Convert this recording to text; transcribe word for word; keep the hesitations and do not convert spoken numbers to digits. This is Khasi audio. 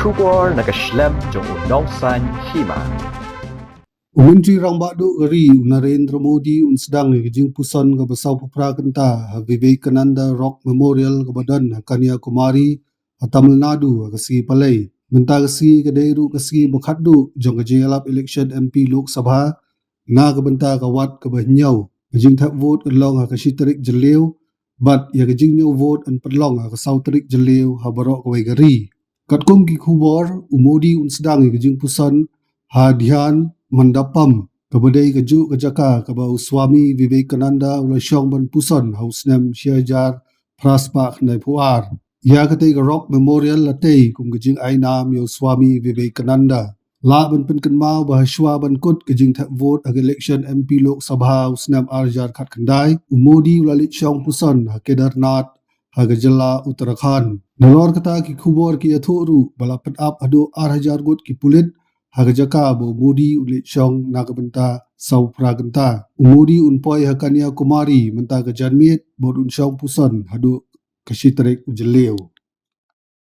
Khubor na ka shlem jong u Nongsaiñ Hima. U Myntri Rangbah Duh ka ri u Narendra Modi un sdang ïa ka jingpuson kaba sawphew phra kynta ha Vivekananda Rock Memorial kaba don ha Kanyakumari ha Tamil Nadu ha ka sngi Palei. Mynta ka sngi ka dei ruh ka sngi ba khatduh jong ka jingïalap election M P Lok Sabha na ka bynta ka wat kaba hynñiew. Ka jingthep vote kan long ha ka shi tarik Jylliew bad ïa ka jingñiew vote yn pynlong ha ka saw tarik Jylliew ha baroh kawei ka ri. Katkum ki khubor, u Modi un sdang ïa ka jingpuson ha Dhyan Mandapam kaba dei kajuh ka jaka kaba u Swami Vivekananda u la shong ban puson ha u snem shi hajar phra spah khyndaiphew ar. Ïa katei ka Rock Memorial la tei kum ka jingainam ïa u Swami Vivekananda. Lah ban pynkynmaw ba ha shuwa ban kut ka jingthep vote ha ka election M P Lok Sabha u snem ar hajar khatkhyndai, u Modi u la leit shong puson ha Kedarnath ha ka jylla Uttarakhand. Nalor kata ki khubor ki ïathuh ruh ba la pynap haduh ar hajar ngut ki pulit ha ka jaka ba u Modi un leit shong na ka bynta sawphew phra kynta. U Modi un poi ha Kanyakumari mynta ka janmiet bad un shong puson haduh ka shi tarik u Jylliew.